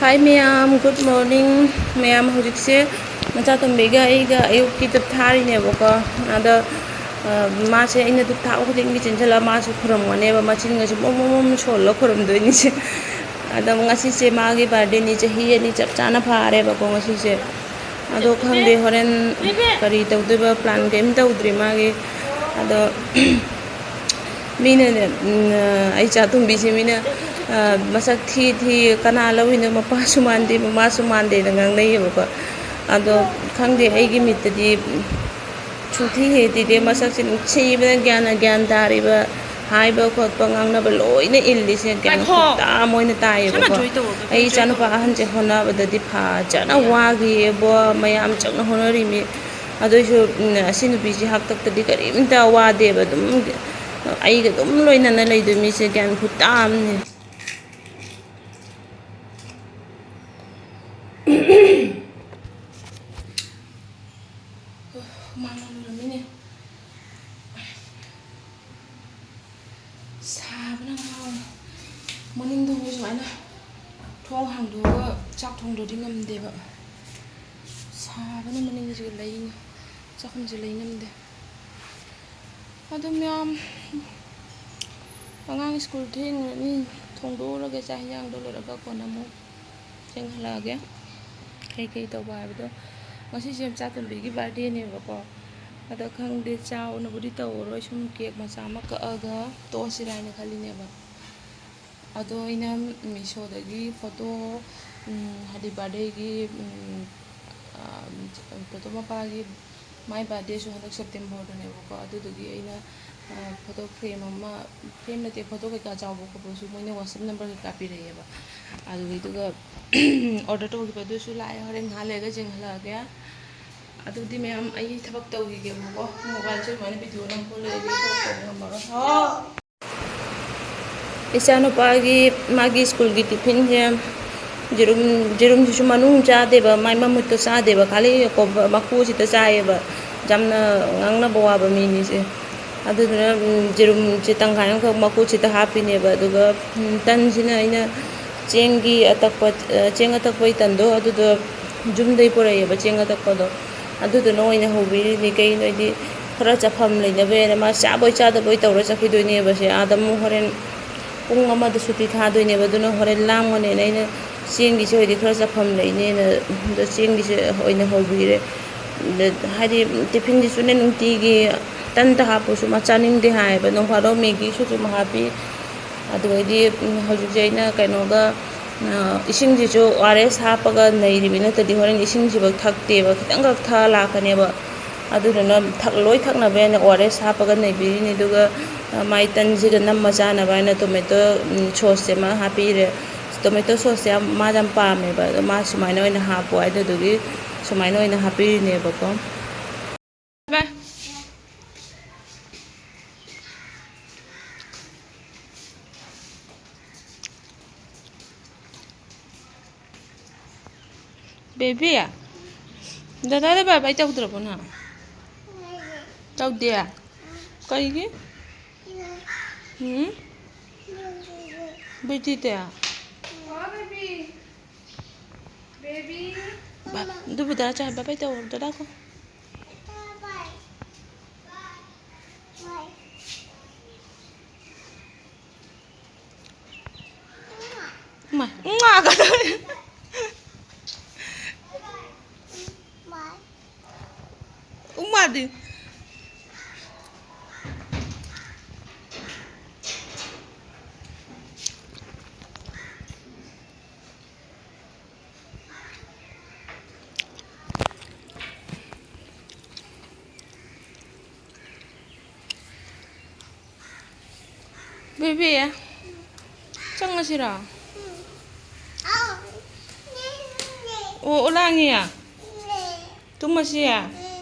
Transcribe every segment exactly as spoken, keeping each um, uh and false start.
Hi ꯃꯌꯥꯝ, good morning꯫ ꯃꯌꯥꯝ, ꯍꯧꯖꯤꯛꯁꯦ ꯃꯆꯥꯇꯣꯝꯕꯤꯒ ꯑꯩꯒ ꯑꯌꯨꯛꯀꯤ ꯙꯨꯞ ꯊꯥꯔꯤꯅꯦꯕꯀꯣ꯫ ꯑꯗꯣ, ꯑ, ꯃꯥꯁꯦ ꯑꯩꯅ ꯙꯨꯞ ꯊꯥꯕ ꯈꯨꯗꯤꯡꯒꯤ ꯆꯦꯟꯁꯤꯜꯂꯒ ꯃꯥꯁꯨ ꯈꯨꯔꯨꯝꯒꯅꯦꯕ, ꯃꯆꯤꯟꯒꯁꯦ ꯃꯣꯝ ꯃꯣꯝ ꯃꯣꯝ ꯁꯣꯜꯂ ꯈꯨꯔꯨꯝꯗꯣꯏꯅꯤꯁꯦ꯫ ꯑꯗꯣ ꯉꯁꯤꯁꯦ ꯃꯥꯒꯤ birthdayꯅꯤ, ꯆꯍꯤ ꯑꯅꯤ ꯆꯞ ꯆꯥꯅ ꯐꯥꯔꯦꯕꯀꯣ ꯉꯁꯤꯁꯦ꯫ ꯑꯗꯣ ꯈꯪꯗꯦ ꯍꯣꯔꯦꯟ ꯀꯔꯤ ꯇꯧꯗꯣꯏꯕ, plan ꯀꯔꯤꯝ ꯇꯧꯗ꯭ꯔꯤ ꯃꯥꯒꯤ꯫ ꯑꯗꯣ ꯃꯤꯅꯅꯦ, ꯎꯝ, ꯑꯩ ꯏꯆꯥ ꯇꯣꯝꯕꯤꯁꯦ ꯃꯤꯅ, ꯑ, ꯃꯁꯛ ꯊꯤ ꯊꯤ, ꯀꯅꯥ ꯂꯧꯔꯤꯅꯣ, ꯃꯄꯥꯁꯨ ꯃꯥꯟꯗꯦ ꯃꯃꯥꯁꯨ ꯃꯥꯟꯗꯦꯅ ꯉꯥꯡꯅꯩꯌꯦꯕꯀꯣ꯫ ꯑꯗꯣ ꯈꯪꯗꯦ, ꯑꯩꯒꯤ ꯃꯤꯠꯇꯗꯤ ꯁꯨꯡꯊꯤ ꯍꯦꯛ ꯊꯤꯗꯦ, ꯃꯁꯛꯁꯦ ꯅꯨꯡꯁꯤꯕꯅ ꯒ꯭ꯌꯥꯟꯅ ꯒ꯭ꯌꯥꯟ ꯇꯥꯔꯤꯕ, ꯍꯥꯏꯕ ꯈꯣꯠꯄ ꯉꯥꯡꯅꯕ ꯂꯣꯏꯅ ꯏꯜꯂꯤꯁꯦ, ꯒ꯭ꯌꯥꯟ ꯉꯥꯏꯈꯣ꯫ ꯈꯨꯇꯥ ꯑꯃ ꯑꯣꯏꯅ ꯇꯥꯏꯌꯦꯕꯀꯣ꯫ ꯁꯝꯅ ꯖꯣꯏ ꯇꯧꯔꯣ, ꯑꯩ ꯖꯣꯏ ꯏꯆꯥꯅꯨꯄꯥ ꯇꯧꯔꯣ꯫ ꯑꯍꯟꯁꯦ ꯍꯣꯠꯅꯕꯗꯗꯤ ꯐꯖꯅ ꯋꯥꯈꯤꯌꯦꯕꯣ, ꯃꯌꯥꯝ ꯆꯪꯅ ꯍꯣꯠꯅꯔꯤꯃꯤ꯫ ꯑꯗꯨꯏꯁꯨ, ꯎꯝ, ꯑꯁꯤ ꯅꯨꯄꯤꯁꯦ ꯍꯥꯛꯇꯛꯇꯗꯤ ꯀꯔꯤꯝꯇ ꯋꯥꯗꯦꯕ, ꯑꯗꯨꯝ ꯑꯩꯒ ꯑꯗꯨꯝ ꯂꯣꯏꯅꯅ ꯂꯩꯗꯣꯏ ꯃꯤꯁꯦ ꯒ꯭ꯌꯥꯟ ꯈꯨꯇꯥ ꯑꯃꯅꯤ꯫ ꯍꯨꯃꯥꯡꯅ ꯂꯣꯏꯔꯝꯃꯤꯅꯦ꯫ ꯁꯥꯕꯅ ꯉꯥꯎꯔꯦ꯫ ꯃꯅꯤꯡꯗ ꯍꯣꯏ ꯁꯨꯃꯥꯏꯅ ꯊꯣꯡ ꯍꯥꯡꯗꯣꯛꯑꯒ ꯆꯥꯛ ꯊꯣꯡꯗ꯭ꯔꯗꯤ ꯉꯝꯗꯦꯕ꯫ ꯁꯥꯕꯅ ꯃꯅꯤꯡꯁꯤꯒ ꯂꯩ, ꯆꯥꯛꯈꯨꯝꯁꯦ ꯂꯩ ꯉꯝꯗꯦ꯫ ꯑꯗꯨ ꯃꯌꯥꯝ, ꯑꯉꯥꯡ ꯁ꯭ꯀꯨꯜ ꯊꯦꯡꯉꯅꯤ, ꯊꯣꯡꯗꯣꯛꯎꯔꯒꯦ ꯆꯥꯛ ꯍꯤꯟꯖꯥꯡꯗꯣ ꯂꯣꯏꯔꯒ ꯀꯣꯟꯅ ꯑꯃꯨꯛ ꯊꯦꯡꯍꯜꯂꯛꯑꯒꯦ꯫ ꯀꯩꯀꯩ ꯇꯧꯕ ꯍꯥꯏꯕꯗꯣ, ꯉꯁꯤꯁꯦ ꯃꯆꯥꯇꯣꯝꯕꯤꯒꯤ birthdayꯅꯦꯕꯀꯣ꯫ ꯑꯗꯣ ꯈꯪꯗꯦ, ꯆꯥꯎꯅꯕꯨꯗꯤ ꯇꯧꯔꯔꯣꯏ, ꯁꯨꯝ cake ꯃꯆꯥ ꯑꯃ ꯀꯛꯑꯒ ꯇꯣꯛꯑꯁꯤꯔꯥ ꯍꯥꯏꯅ ꯈꯜꯂꯤꯅꯦꯕ꯫ ꯑꯗꯣ ꯑꯩꯅ Meeshoꯗꯒꯤ photo, ꯎꯝ, ꯍꯥꯏꯗꯤ birthdayꯒꯤ, ꯎꯝ, ꯑ, ꯇꯣꯇꯣ ꯃꯄꯥꯒꯤ ꯃꯥꯏ birthdayꯁꯨ ꯍꯟꯗꯛ Septemberꯗꯅꯦꯕꯀꯣ꯫ ꯑꯗꯨꯗꯨꯒꯤ ꯑꯩꯅ, ꯑ, photo frame ꯑꯃ, frame ꯅꯠꯇꯦ, photo ꯀꯩꯀꯥ ꯆꯥꯎꯕ ꯈꯣꯠꯄꯁꯨ ꯃꯣꯏꯅ WhatsApp number ꯀꯩꯀꯥ ꯄꯤꯔꯛꯑꯦꯕ꯫ ꯑꯗꯨꯒꯤꯗꯨꯒ order ꯇꯧꯈꯤꯕꯗꯨꯁꯨ ꯂꯥꯛꯑꯦ꯫ ꯍꯣꯔꯦꯟ ꯉꯥꯏꯍꯥꯛ ꯂꯩꯔꯒ ꯆꯦꯟꯍꯜꯂꯛꯑꯒꯦ꯫ ꯑꯗꯨꯗꯤ ꯃꯌꯥꯝ, ꯑꯩ ꯊꯕꯛ ꯇꯧꯈꯤꯒꯦꯕꯀꯣ꯫ Mobileꯁꯦ ꯑꯗꯨꯃꯥꯏꯅ video ꯅꯝ ꯈꯣꯠ ꯂꯩꯔꯗꯤ ꯊꯕꯛ ꯇꯧꯕ ꯉꯝꯃꯔꯣꯏ꯫ ꯍꯥꯎ꯫ ꯏꯆꯥꯅꯨꯄꯥꯒꯤ, ꯃꯥꯒꯤ ꯁ꯭ꯀꯨꯜꯒꯤ tiffinꯁꯦ ꯌꯦꯔꯨꯝ, ꯌꯦꯔꯨꯝꯁꯤꯁꯨ ꯃꯅꯨꯡ ꯆꯥꯗꯦꯕ, ꯃꯥꯏ ꯃꯃꯨꯠꯇꯣ ꯆꯥꯗꯦꯕ, ꯈꯥꯂꯤ ꯀꯣꯕꯔ ꯃꯀꯨꯁꯤꯗ ꯆꯥꯏꯌꯦꯕ꯫ ꯌꯥꯝꯅ ꯉꯥꯡꯅꯕ ꯋꯥꯕ ꯃꯤꯅꯤꯁꯦ꯫ ꯑꯗꯨꯗꯨꯅ, ꯎꯝ, ꯌꯦꯔꯨꯝꯁꯦ ꯇꯪꯈꯥꯏ ꯑꯃꯈꯛ ꯃꯀꯨꯁꯤꯗ ꯍꯥꯞꯄꯤꯅꯦꯕ꯫ ꯑꯗꯨꯒ, ꯎꯝ, ꯇꯟꯁꯤꯅ ꯑꯩꯅ ꯆꯦꯡꯒꯤ ꯑꯇꯛꯄ, ꯆꯦꯡ ꯑꯇꯛꯄꯒꯤ ꯇꯟꯗꯣ, ꯑꯗꯨꯗꯣ ꯌꯨꯝꯗꯒꯤ ꯄꯨꯔꯛꯑꯦꯕ, ꯆꯦꯡ ꯑꯇꯛꯄꯗꯣ꯫ ꯑꯗꯨꯗꯨꯅ ꯑꯣꯏꯅ ꯍꯧꯕꯤꯔꯤꯅꯤ꯫ ꯀꯩꯒꯤꯅꯣ ꯍꯥꯏꯗꯤ, ꯈꯔ ꯆꯐꯝ ꯂꯩꯅꯕ ꯍꯥꯏꯅ, ꯃꯥ ꯆꯥꯕꯣꯏ ꯆꯥꯗꯕꯣꯏ ꯇꯧꯔ ꯆꯠꯈꯤꯗꯣꯏꯅꯦꯕ꯫ ꯁꯦ ꯑꯥꯗ ꯑꯃꯨꯛ ꯍꯣꯔꯦꯟ ꯄꯨꯡ ꯑꯃꯗ ꯁꯨꯇꯤ ꯊꯥꯗꯣꯏꯅꯦꯕ꯫ ꯑꯗꯨꯅ ꯍꯣꯔꯦꯟ ꯂꯥꯡꯉꯅꯦꯅ ꯑꯩꯅ ꯆꯦꯡꯒꯤꯁꯦ ꯑꯣꯏꯗꯤ ꯈꯔ ꯆꯐꯝ ꯂꯩꯅꯦꯅ, ꯑꯗꯣ ꯆꯦꯡꯒꯤꯁꯦ ꯑꯣꯏꯅ ꯍꯧꯕꯤꯔꯦ꯫ ꯑꯗ ꯍꯥꯏꯗꯤ, ꯇꯤꯐꯤꯟꯁꯤꯁꯨꯅꯦ, ꯅꯨꯡꯇꯤꯒꯤ ꯇꯟꯗ ꯍꯥꯞꯄꯁꯨ ꯃꯥ ꯆꯥꯅꯤꯡꯗꯦ ꯍꯥꯏꯌꯦꯕ꯫ ꯅꯣꯡ ꯐꯥꯗꯣꯛ ꯃꯦꯒꯤꯁꯨ ꯑꯗꯨꯝ ꯍꯥꯞꯄꯤ꯫ ꯑꯗꯨꯗꯩꯗꯤ, ꯎꯝ, ꯍꯧꯖꯤꯛꯁꯦ ꯑꯩꯅ ꯀꯩꯅꯣꯒ, ꯑ, ꯏꯁꯤꯡꯁꯤꯁꯨ ꯑꯣ ꯑꯥꯔ ꯑꯦꯁ ꯍꯥꯞꯄꯒ ꯅꯩꯔꯤꯕ ꯅꯠꯇ꯭ꯔꯗꯤ ꯍꯣꯔꯦꯟ ꯏꯁꯤꯡꯁꯤꯐꯧ ꯊꯛꯇꯦꯕ, ꯈꯤꯇꯪꯈꯛ ꯊꯛꯑ ꯂꯥꯛꯀꯅꯦꯕ꯫ ꯑꯗꯨꯗꯨꯅ ꯊꯛ-, ꯂꯣꯏ ꯊꯛꯅꯕ ꯍꯥꯏꯅ ꯑꯣ ꯑꯥꯔ ꯑꯦꯁ ꯍꯥꯞꯄꯒ ꯅꯩꯕꯤꯔꯤꯅꯤ꯫ ꯑꯗꯨꯒ, ꯑ, ꯃꯥꯏ ꯇꯟꯁꯤꯒ ꯅꯝꯃ ꯆꯥꯅꯕ ꯍꯥꯏꯅ ꯇꯣꯃꯦꯇꯣ, ꯎꯝ, ꯁꯣꯁꯁꯦ ꯑꯃ ꯍꯥꯞꯄꯤꯔꯦ꯫ ꯇꯣꯃꯦꯇꯣ ꯁꯣꯁꯁꯦ ꯌꯥꯝ, ꯃꯥ ꯌꯥꯝ ꯄꯥꯝꯃꯦꯕ꯫ ꯑꯗꯣ ꯃꯥ ꯁꯨꯃꯥꯏꯅ ꯑꯣꯏꯅ ꯍꯥꯞꯄꯣ ꯍꯥꯏꯗꯨꯗꯨꯒꯤ ꯁꯨꯃꯥꯏꯅ ꯑꯣꯏꯅ ꯍꯥꯞꯄꯤꯔꯤꯅꯦꯕꯀꯣ꯫ ꯕꯥꯏ꯫ ꯕꯦꯕꯤ, ꯗꯗꯥꯗ ꯕꯥꯏ ꯕꯥꯏ ꯇꯧꯗ꯭ꯔꯕꯣ ꯅꯪ? ꯇꯧꯗꯦ? ꯀꯩꯒꯤ? ꯎꯝ? ꯕꯤꯇꯤꯗꯤ? ꯕꯥ-, ꯑꯗꯨꯕꯨ ꯗꯥ ꯆꯥ ꯕꯥꯏ ꯕꯥꯏ ꯇꯧꯔꯕꯗꯣ ꯂꯥꯛꯈꯣ꯫ ꯏꯃꯥ, ꯏꯃꯥ ꯀꯗꯧꯔꯦ? ꯎꯃꯥꯗꯤ꯫ ꯕꯦꯕꯤ, ꯆꯪꯉꯁꯤꯔꯣ? ꯑꯣ, ꯑꯣ, ꯂꯥꯡꯉꯤ? ꯇꯨꯝꯃꯁꯤ?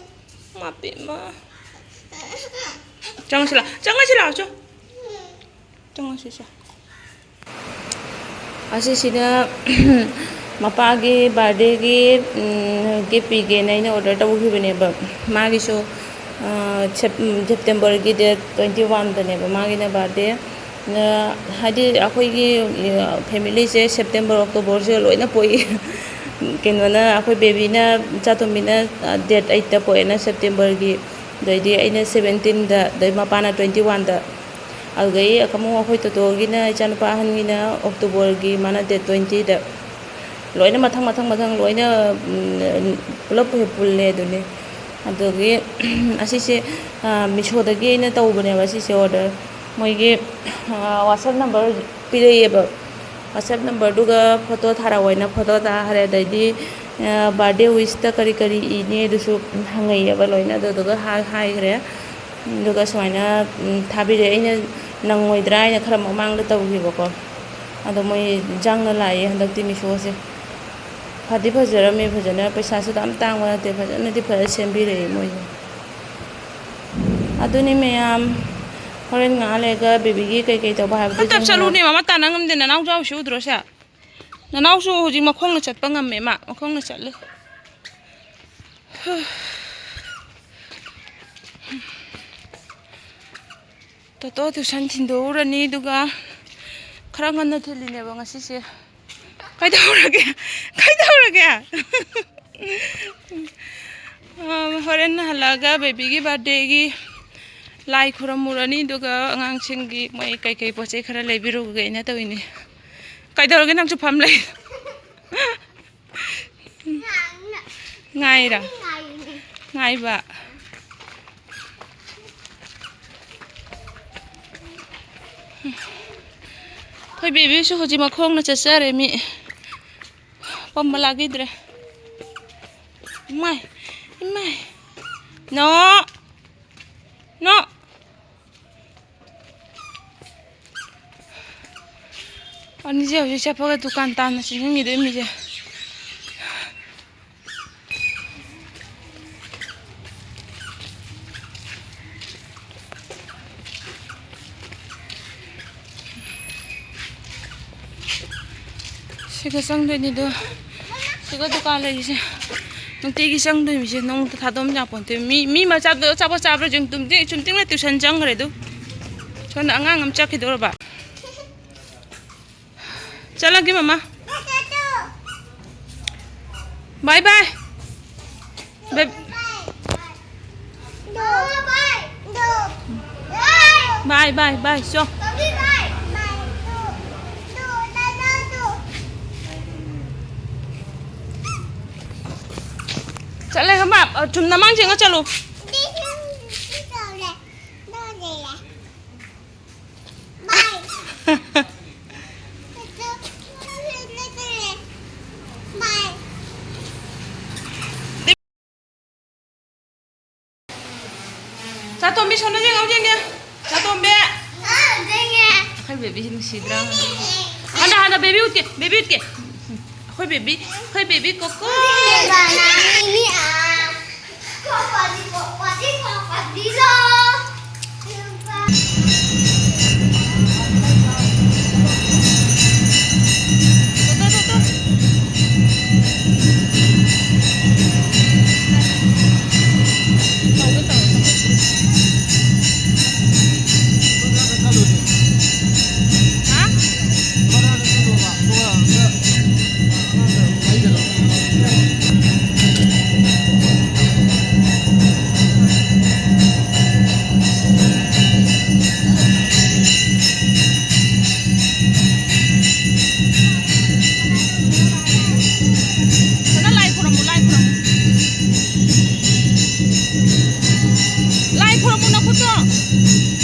ꯃꯥ ꯄꯦꯝꯃ꯫ ꯆꯪꯉꯁꯤ ꯂꯥꯎ, ꯆꯪꯉꯁꯤ ꯂꯥꯎ, ꯆꯣ꯫ ꯆꯪꯉꯁꯤ, ꯆꯣ꯫ ꯑꯁꯤꯁꯤꯅ ꯃꯄꯥꯒꯤ ꯕꯥꯔꯗꯦꯒꯤ, ꯎꯝ, ꯒꯤꯐ ꯄꯤꯒꯦꯅ ꯑꯩꯅ ꯑꯣꯔꯗꯔ ꯇꯧꯈꯤꯕꯅꯦꯕ꯫ ꯃꯥꯒꯤꯁꯨ, ꯑ, ꯁꯦꯞ-, ꯎꯝ, ꯁꯦꯞꯇꯦꯝꯕꯔꯒꯤ ꯗꯦꯠ ꯇ꯭ꯋꯦꯟꯇꯤ ꯋꯥꯟꯗꯅꯦꯕ ꯃꯥꯒꯤꯅ ꯕꯥꯔꯗꯦ꯫ ꯍꯥꯏꯗꯤ ꯑꯩꯈꯣꯏꯒꯤ ꯐꯦꯃꯤꯂꯤꯁꯦ ꯁꯦꯞꯇꯦꯝꯕꯔ ꯑꯣꯛꯇꯣꯕꯔꯁꯦ ꯂꯣꯏꯅ ꯄꯣꯛꯏ꯫ ꯀꯩꯅꯣꯅ, ꯑꯩꯈꯣꯏ ꯕꯦꯕꯤꯅ, ꯏꯆꯥꯇꯣꯝꯕꯤꯅ ꯗꯦꯠ ꯑꯩꯠꯇ ꯄꯣꯛꯑꯦꯅ, ꯁꯦꯞꯇꯦꯝꯕꯔꯒꯤ꯫ ꯑꯗꯩꯗꯤ ꯑꯩꯅ ꯁꯕꯦꯟꯇꯤꯟꯗ, ꯑꯗꯩ ꯃꯄꯥꯅ ꯇ꯭ꯋꯦꯟꯇꯤ ꯋꯥꯟꯗ꯫ ꯑꯗꯨꯗꯩ ꯑꯃꯨꯛ ꯑꯩꯈꯣꯏ ꯇꯣꯇꯣꯒꯤꯅ, ꯏꯆꯥꯅꯨꯄꯥ ꯑꯍꯟꯒꯤꯅ ꯑꯣꯛꯇꯣꯕꯔꯒꯤ, ꯃꯥꯅ ꯗꯦꯠ ꯇ꯭ꯋꯦꯟꯇꯤꯗ꯫ ꯂꯣꯏꯅ ꯃꯊꯪ ꯃꯊꯪ ꯃꯊꯪ ꯂꯣꯏꯅ, ꯎꯝ, ꯄꯨꯂꯞ ꯍꯦꯛ ꯄꯨꯜꯂꯦ ꯑꯗꯨꯅꯤ꯫ ꯑꯗꯨꯗꯒꯤ ꯑꯁꯤꯁꯦ, ꯑ, ꯃꯤꯁꯣꯗꯒꯤ ꯑꯩꯅ ꯇꯧꯕꯅꯦꯕ ꯁꯤꯁꯦ ꯑꯣꯔꯗꯔ꯫ ꯃꯣꯏꯒꯤ, ꯑ, ꯋꯥꯆꯞ ꯅꯝꯕꯔ ꯄꯤꯔꯛꯑꯦꯕ꯫ ꯋꯥꯆꯞ ꯅꯝꯕꯔꯗꯨꯒ ꯐꯣꯇꯣ ꯊꯥꯔꯛꯑꯣꯅ ꯐꯣꯇꯣ ꯊꯥꯈ꯭ꯔꯦ꯫ ꯑꯗꯩꯗꯤ, ꯑ, ꯕꯥꯔꯗꯦ ꯋꯤꯁꯇ ꯀꯔꯤ ꯀꯔꯤ ꯏꯅꯤ ꯑꯗꯨꯁꯨ ꯍꯪꯉꯛꯑꯦꯕ ꯂꯣꯏꯅ꯫ ꯑꯗꯨꯗꯨꯒ ꯍꯥꯏ-, ꯍꯥꯏꯈ꯭ꯔꯦ꯫ ꯑꯗꯨꯒ ꯁꯨꯃꯥꯏꯅ, ꯎꯝ, ꯊꯥꯕꯤꯔꯛꯑꯦ꯫ ꯑꯩꯅ ꯅꯪꯉꯣꯏꯗ꯭ꯔꯥ ꯍꯥꯏꯅ ꯈꯔ ꯃꯃꯥꯡꯗ ꯇꯧꯈꯤꯕꯀꯣ꯫ ꯑꯗꯣ ꯃꯣꯏ ꯌꯥꯡꯅ ꯂꯥꯛꯑꯦ ꯍꯟꯗꯛꯇꯤ ꯃꯤꯁꯣꯁꯦ꯫ ꯐꯗꯤ ꯐꯖꯔꯝꯃꯦ ꯐꯖꯅ, ꯄꯩꯁꯥꯁꯨ ꯌꯥꯝ ꯇꯥꯡꯕ ꯅꯠꯇꯦ, ꯐꯖꯅꯗꯤ ꯐꯖꯅ ꯁꯦꯝꯕꯤꯔꯛꯑꯦ ꯃꯣꯏꯁꯦ꯫ ꯑꯗꯨꯅꯤ ꯃꯌꯥꯝ, ꯍꯣꯔꯦꯟ ꯉꯥꯏꯍꯥꯛ ꯂꯩꯔꯒ ꯕꯦꯕꯤꯒꯤ ꯀꯩꯀꯩ ꯇꯧꯕ ꯍꯥꯏꯕꯗꯨ ꯈꯔ ꯇꯞ ꯆꯠꯂꯨꯅꯦ, ꯃꯃꯥ ꯇꯥꯅ ꯉꯝꯗꯦ, ꯅꯅꯥꯎ ꯆꯥꯎꯁꯤ ꯎꯗ꯭ꯔꯣ ꯁꯦ? ꯅꯅꯥꯎꯁꯨ ꯍꯧꯖꯤꯛ ꯃꯈꯣꯡꯅ ꯆꯠꯄ ꯉꯝꯃꯦ, ꯃꯥ ꯃꯈꯣꯡꯅ ꯆꯠꯂꯦ꯫ ꯇꯣꯇꯣ ꯇ꯭ꯌꯨꯁꯟ ꯊꯤꯟꯗꯣꯛꯎꯔꯅꯤ, ꯑꯗꯨꯒ ꯈꯔ ꯉꯟꯅ ꯊꯤꯜꯂꯤꯅꯦꯕ ꯉꯁꯤꯁꯦ꯫ ꯀꯩꯗꯧꯔꯒꯦ? ꯀꯩꯗꯧꯔꯒꯦ? ꯑ, ꯍꯣꯔꯦꯟ ꯍꯜꯂꯛꯑꯒ ꯕꯦꯕꯤꯒꯤ ꯕꯥꯔꯗꯦꯒꯤ ꯂꯥꯏ ꯈꯨꯔꯝꯃꯨꯔꯅꯤ, ꯑꯗꯨꯒ ꯑꯉꯥꯡꯁꯤꯡꯒꯤ ꯃꯣꯏ ꯀꯩꯀꯩ ꯄꯣꯠ ꯆꯩ ꯈꯔ ꯂꯩꯕꯤꯔꯨꯒꯦꯅ ꯇꯧꯔꯤꯅꯤ꯫ ꯀꯩꯗꯧꯔꯒꯦ ꯅꯪꯁꯨ ꯐꯝ ꯂꯩ? ꯉꯥꯏꯔ? ꯉꯥꯏꯕ꯫ ꯑꯩꯈꯣꯏ ꯕꯦꯕꯤꯁꯨ ꯍꯧꯖꯤꯛ ꯃꯈꯣꯡꯅ ꯆꯠꯆꯔꯦ, ꯃꯤ ꯄꯝꯕ ꯂꯥꯛꯈꯤꯗ꯭ꯔꯦ꯫ ꯏꯃꯥꯏ, ꯏꯃꯥꯏ꯫ ꯅꯣ! ꯅꯣ! ꯑꯅꯤꯁꯦ ꯍꯧꯖꯤꯛ ꯆꯠꯄꯒ ꯗꯨꯀꯥꯟ ꯇꯥꯟꯅ ꯆꯦꯟꯁꯤꯟꯈꯤꯗꯣꯏ ꯃꯤꯁꯦ꯫ ꯁꯤꯒ ꯆꯪꯗꯣꯏꯅꯤꯗꯣ, ꯁꯤꯒ ꯗꯨꯀꯥꯟ ꯂꯩꯔꯤꯁꯦ꯫ ꯅꯨꯡꯇꯤꯒꯤ ꯆꯪꯗꯣꯏ ꯃꯤꯁꯦ ꯅꯣꯡꯃꯇ ꯊꯥꯗꯣꯛꯑꯝ ꯌꯥꯄꯣꯟꯇꯦ꯫ ꯃꯤ, ꯃꯤ ꯃꯆꯥꯗꯣ ꯑꯆꯥꯄꯣꯠ ꯆꯥꯕ꯭ꯔꯥ ꯌꯦꯡꯉꯨ, ꯇꯨꯝꯇꯤꯡ, ꯆꯨꯝꯇꯤꯡꯅ ꯇ꯭ꯌꯨꯁꯟ ꯆꯪꯈ꯭ꯔꯦ ꯑꯗꯨ꯫ ꯁꯣꯝꯗ ꯑꯉꯥꯡ ꯑꯃ ꯆꯠꯈꯤꯗꯣꯔꯕ꯫ ꯆꯠꯂꯒꯦ ꯃꯃꯥ꯫ ꯕꯥꯏ ꯕꯥꯏ꯫ ꯕꯥꯏ꯫ ꯕꯥꯏ ꯕꯥꯏ ꯕꯥꯏ ꯆꯣ꯫ ꯆꯠꯂꯦ ꯈꯪꯕ꯫ ꯆꯨꯝꯅ ꯃꯥꯡ ꯆꯦꯡꯉ ꯆꯠꯂꯨ꯫ ꯆꯥꯇꯣꯝꯕꯤ ꯁꯣꯝꯗ ꯌꯦꯡꯉꯣ ꯌꯦꯡꯒꯦ꯫ ꯆꯥꯇꯣꯝꯕꯤ꯫ ꯑꯩꯈꯣꯏ ꯕꯦꯕꯤꯁꯤ ꯅꯨꯡꯁꯤꯗ꯭ꯔꯥ? ꯍꯥꯟꯅ ꯍꯥꯟꯅ ꯕꯦꯕꯤ ꯎꯠꯀꯦ, ꯕꯦꯕꯤ ꯎꯠꯀꯦ꯫ ꯑꯩꯈꯣꯏ ꯕꯦꯕꯤ, ꯑꯩꯈꯣꯏ ꯕꯦꯕꯤ ꯀꯣꯀꯣ꯫ ꯐꯖꯅ ꯂꯥꯏ ꯈꯨꯔꯨꯝꯃꯨ, ꯂꯥꯏ ꯈꯨꯔꯨꯝꯃꯨ꯫ ꯂꯥꯏ ꯈꯨꯔꯨꯝꯃꯨ ꯅꯈꯨꯠꯇꯣ꯫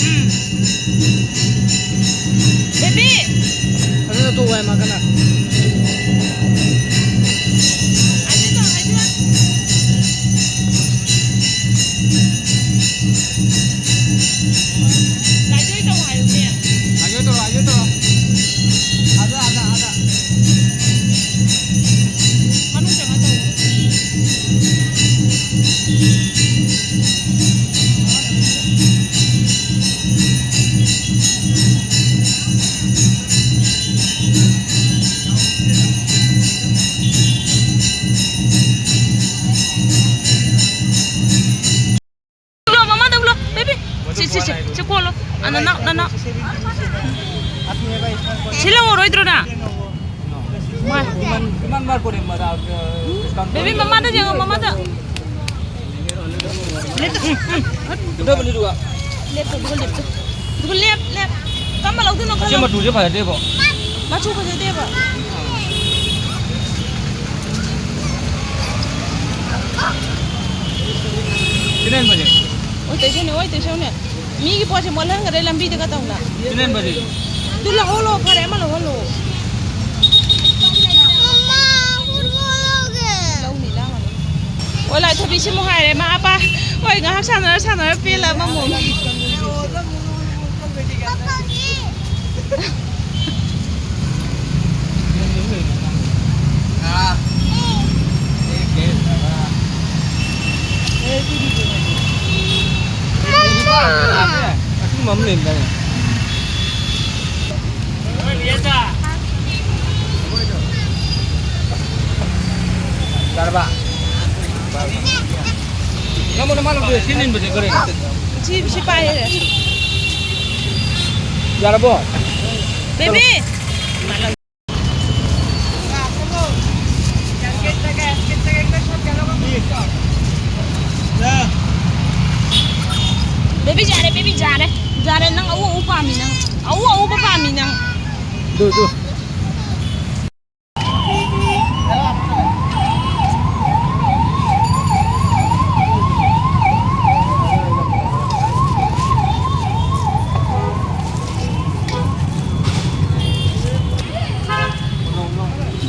ꯎꯝ꯫ ꯕꯦꯕꯤ꯫ ꯑꯗꯨꯅ ꯇꯣꯛꯑꯣ ꯍꯥꯏ ꯃꯥ ꯀꯟꯅ꯫ ꯑꯗꯨꯗꯣ, ꯑꯗꯨ꯫ ꯂꯥꯏꯖꯣꯏ ꯇꯧ ꯍꯥꯏꯌꯨꯅꯦ꯫ ꯂꯥꯏꯖꯣꯏ ꯇꯧꯔꯣ, ꯂꯥꯏꯖꯣꯏ ꯇꯧꯔꯣ꯫ ꯑꯗ, ꯑꯗ, ꯑꯗ꯫ ꯃꯅꯨꯡ ꯆꯪꯉ ꯇꯧ꯫ ꯎꯠꯂꯣ, ꯃꯃꯥꯗ ꯎꯠꯂꯣ, baby꯫ ꯁꯤ, ꯁꯤ, ꯁꯤ, ꯁꯤ ꯀꯣꯜꯂꯣ꯫ ꯑ, ꯅꯅꯥꯎ, ꯅꯅꯥꯎ꯫ ꯁꯤ ꯂꯧꯔꯔꯣꯏꯗ꯭ꯔꯣ ꯅꯪ? ꯃꯥ꯫ ꯏꯃꯥꯟ, ꯏꯃꯥꯟ ꯃꯥꯔ ꯄꯣꯔꯦ ꯃꯥꯗ, ꯑ, discount ꯕꯦꯕꯤ, ꯃꯃꯥꯗ ꯌꯦꯡꯉꯣ, ꯃꯃꯥꯗ꯫ ꯎꯝ, ꯎꯝ꯫ ꯂꯦꯞꯄꯣ, ꯑꯗꯨꯒ ꯂꯦꯞꯄꯣ꯫ ꯑꯗꯨꯒ ꯂꯦꯞ, ꯂꯦꯞ꯫ ꯀꯔꯝꯕ ꯂꯧꯗꯣꯏꯅꯣ ꯁꯤ ꯈꯜꯂꯣ꯫ ꯃꯆꯨꯁꯦ ꯐꯖꯗꯦꯕꯣ꯫ ꯃꯆꯨ ꯐꯖꯗꯦꯕ꯫ ꯁꯤꯅ ꯍꯦꯟ ꯐꯖꯩ꯫ ꯑꯣꯏ ꯇꯩꯁꯧꯅꯦ, ꯑꯣꯏ ꯇꯩꯁꯧꯅꯦ꯫ ꯃꯤꯒꯤ ꯄꯣꯠꯁꯦ ꯃꯣꯠꯍꯟꯈ꯭ꯔꯦ ꯂꯝꯕꯤꯗꯒ ꯇꯧꯅ꯫ ꯁꯤꯅ ꯍꯦꯟ ꯐꯖꯩ꯫ ꯑꯗꯨ ꯂꯧꯍꯧꯔꯣ, ꯐꯔꯦ, ꯑꯃ ꯂꯧꯍꯜꯂꯣ꯫ ꯃꯃꯥ, ꯐꯨꯠꯕꯣꯜ ꯂꯧꯒꯦ꯫ ꯂꯧꯅꯤ, ꯂꯥꯡꯒꯅꯨ꯫ ꯑꯣ, ꯂꯥꯏꯊꯕꯤ ꯁꯤꯃꯨꯛ ꯍꯥꯏꯔꯦ, ꯃꯥ ꯑꯄꯥ ꯍꯣꯏ ꯉꯥꯏꯍꯥꯛ ꯁꯥꯟꯅꯔ ꯁꯥꯟꯅꯔ ꯄꯦꯜꯂ ꯑꯃꯃꯨꯛ꯫ ꯄꯥꯄꯥꯒꯤ꯫ ꯌꯥꯔꯕ? ꯅꯪꯉꯣꯟꯗ ꯃꯥꯅ ꯁꯤ ꯅꯤꯟꯕꯁꯦ ꯀꯔꯤ? ꯁꯤ, ꯁꯤ ꯄꯥꯏꯔꯦ꯫ ꯌꯥꯔꯕꯣ? ꯕꯦꯕꯤ! ꯕꯦꯕꯤ ꯌꯥꯔꯦ, ꯕꯦꯕꯤ ꯌꯥꯔꯦ꯫ ꯌꯥꯔꯦ, ꯅꯪ ꯑꯎ ꯑꯎ ꯄꯥꯝꯃꯤ ꯅꯪ꯫ ꯑꯎ ꯑꯎꯕ ꯄꯥꯝꯃꯤ ꯅꯪ꯫ ꯗꯨ, ꯗꯨ꯫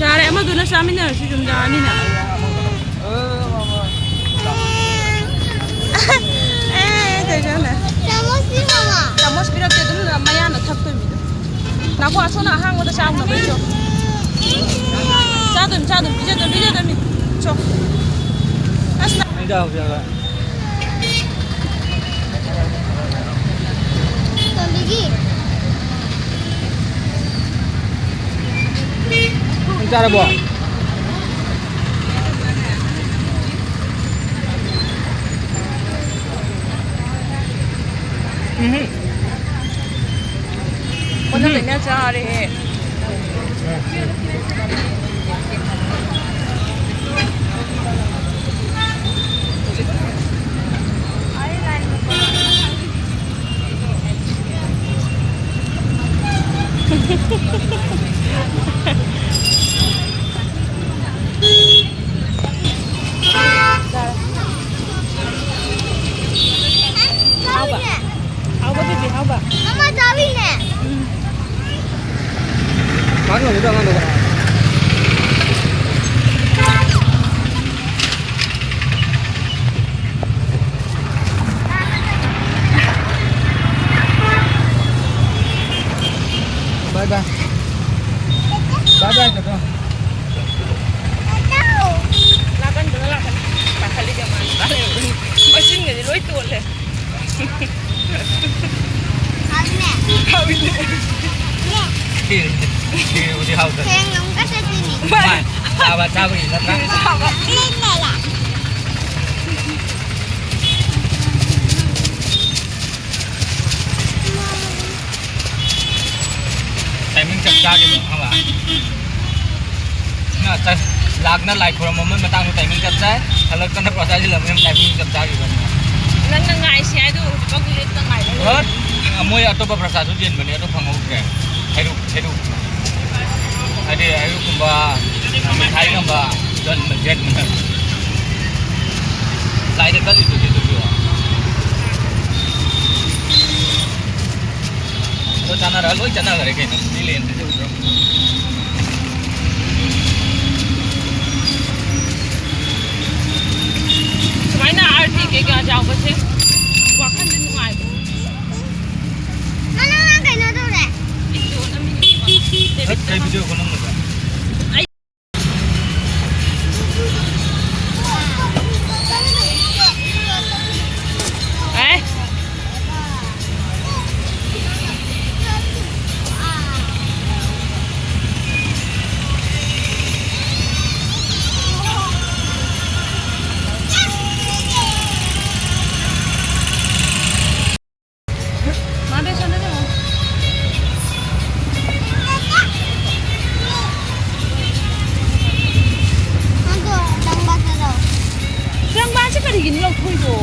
ꯌꯥꯔꯦ, ꯑꯃꯗꯨꯅ ꯆꯥꯃꯤꯟꯅꯔꯁꯤ ꯌꯨꯝꯗ ꯑꯅꯤꯅ꯫ ꯑꯦ, ꯀꯩꯅꯣꯅꯦ? ꯆꯥꯃꯁ ꯄꯤꯔꯛꯑꯣ꯫ ꯆꯥꯃꯁ ꯄꯤꯔꯛꯇꯦ, ꯑꯗꯨꯝ ꯃꯌꯥꯅ ꯊꯛꯇꯣꯏ ꯃꯤꯗꯣ꯫ ꯅꯥꯈꯣ, ꯑꯁꯣꯝꯅ ꯑꯍꯥꯡꯕꯗ ꯆꯥꯎꯅꯕ ꯆꯣ꯫ ꯆꯥꯗꯣꯏꯅꯤ, ꯆꯥꯗꯣꯏꯅꯤ, ꯄꯤꯖꯗꯣꯏꯅꯤ, ꯄꯤꯖꯗꯣꯏꯅꯤ꯫ ꯆꯣ꯫ ꯑꯁ, ꯅ- ꯇꯣꯝꯕꯤꯒꯤ꯫ ꯅꯪ ꯆꯥꯔꯕꯣ? ꯎꯝꯍꯨꯝ꯫ ꯂꯣꯏꯅ ꯆꯥꯔꯦꯍꯦ꯫ ꯍꯥꯎꯕ? ꯍꯥꯎꯕ, ꯕꯤꯕꯤ, ꯍꯥꯎꯕ? ꯃꯃꯥ, ꯆꯥꯎꯋꯤꯅꯦ꯫ ꯎꯝ꯫ ꯀꯥꯡ ꯌꯧꯕꯗꯣ ꯑꯉꯥꯡꯗꯣ꯫ ꯕꯥꯏ ꯕꯥꯏ꯫ ꯕꯥꯏ ꯕꯥꯏ, ꯆꯠꯂꯣ꯫ ꯂꯥꯛꯀꯟꯗꯅ ꯂꯥꯛꯀꯟ-, ꯂꯥꯛꯀꯜꯂꯤꯁꯦ ꯃꯥꯅ ꯂꯥꯛꯀꯜꯂꯤ꯫ ꯃꯆꯤꯟꯒꯗꯤ ꯂꯣꯏ ꯇꯣꯜꯂꯦ꯫ ꯍꯥꯎꯏꯅꯦ꯫ ꯍꯥꯎꯏꯅꯦ꯫ ꯅꯦ꯫ ꯈꯤꯔ-, ꯈꯤꯔꯕꯨꯗꯤ ꯍꯥꯎꯇꯕꯅꯤ꯫ ꯍꯌꯦꯡ ꯑꯃꯨꯛꯀ ꯆꯠꯇꯣꯏꯅꯤ꯫ ꯃꯥꯅꯤ꯫ ꯆꯥꯕ, ꯆꯥꯕꯒꯤ ꯅꯠꯇ꯭ꯔꯥ? ꯆꯥꯕ꯫ ꯂꯩ, ꯂꯩ, ꯂꯩ꯫ Timing ꯆꯞ ꯆꯥꯈꯤꯕ, ꯈꯪꯉꯕ? ꯅ ꯆꯠ-, ꯂꯥꯛꯅ ꯂꯥꯏ ꯈꯨꯔꯨꯝꯕ ꯑꯃꯒꯤ ꯃꯇꯥꯡꯗ timing ꯆꯞ ꯆꯥꯏ, ꯍꯜꯂꯛꯇꯅ ꯄ꯭ꯔꯁꯥꯗ ꯊꯤꯜꯂꯝꯕ timing ꯆꯞ ꯆꯥꯈꯤꯕꯅꯤ꯫ ꯅꯪꯅ ꯉꯥꯏꯁꯤ ꯍꯥꯏꯗꯣ ꯍꯧꯖꯤꯛꯐꯥꯎ ꯂꯦꯞꯇ ꯉꯥꯏ ꯂꯩꯔꯦ꯫ ꯍꯣꯏ, ꯃꯣꯏ ꯑꯇꯣꯞꯄ ꯄ꯭ꯔꯁꯥꯗꯁꯨ ꯌꯦꯟꯕꯅꯦ, ꯑꯗꯣ ꯐꯪꯍꯧꯗ꯭ꯔꯦ꯫ ꯍꯩꯔꯨꯛ, ꯍꯩꯔꯨꯛ꯫ ꯍꯥꯏꯗꯤ ꯍꯩꯔꯨꯛꯀꯨꯝꯕ, ꯃꯤꯊꯥꯏꯒꯨꯝꯕ ꯌꯣꯟꯕ, ꯌꯣꯟꯕ꯫ ꯂꯥꯏꯗ ꯀꯠꯂꯤꯗꯨꯗꯤ ꯑꯗꯨꯁꯨ꯫ ꯂꯣꯏ ꯆꯥꯟꯅꯔ-, ꯂꯣꯏ ꯆꯠꯅꯈ꯭ꯔꯦ ꯀꯩꯅꯣ, ꯃꯤ ꯂꯦꯟꯗ꯭ꯔꯤꯁꯦ ꯎꯗ꯭ꯔꯣ? ꯁꯨꯃꯥꯏꯅ ꯑꯥꯔꯇꯤ ꯀꯩꯀꯥ ꯌꯥꯎꯕꯁꯦ ꯋꯥꯈꯜꯁꯦ ꯅꯨꯡꯉꯥꯏꯕꯅꯦ꯫ ꯃꯅꯥ ꯀꯩꯅꯣ ꯇꯧꯔꯦ꯫ ꯏꯟꯗꯣ ꯅꯝꯃꯤꯅꯦ꯫ ꯍꯠ, ꯀꯩ video ꯀꯣ ꯅꯝꯃꯤꯕ? ꯑꯦ꯫ ꯃꯥ ꯕꯦꯁꯣꯟꯗ ꯆꯪꯉꯣ꯫ ꯀꯔꯤꯒꯤꯅꯣ ꯂꯧꯊꯣꯛꯏꯗꯣ?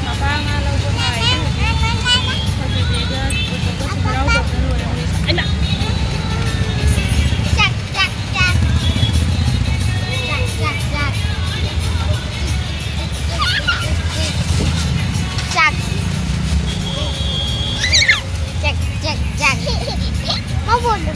ꯃꯄꯥ ꯉꯥ ꯂꯧꯕ ꯉꯥꯏꯔꯤ ꯍꯧꯖꯤꯛ꯫ ꯑꯩꯈꯣꯏ ꯕꯦꯕꯤꯒ ꯄꯨꯄꯨꯒ ꯁꯨꯝ ꯌꯥꯎꯗꯕꯅ ꯂꯣꯏꯔꯦ ꯍꯧꯖꯤꯛ꯫ ꯑꯩꯅ ꯆꯥꯛ, ꯆꯥꯛ, ꯆꯥꯛ꯫ ꯆꯥꯛ, ꯆꯥꯛ, ꯆꯥꯛ꯫ ꯆꯥꯛ꯫ Check, check, check. ꯃꯕꯣꯟꯗꯣ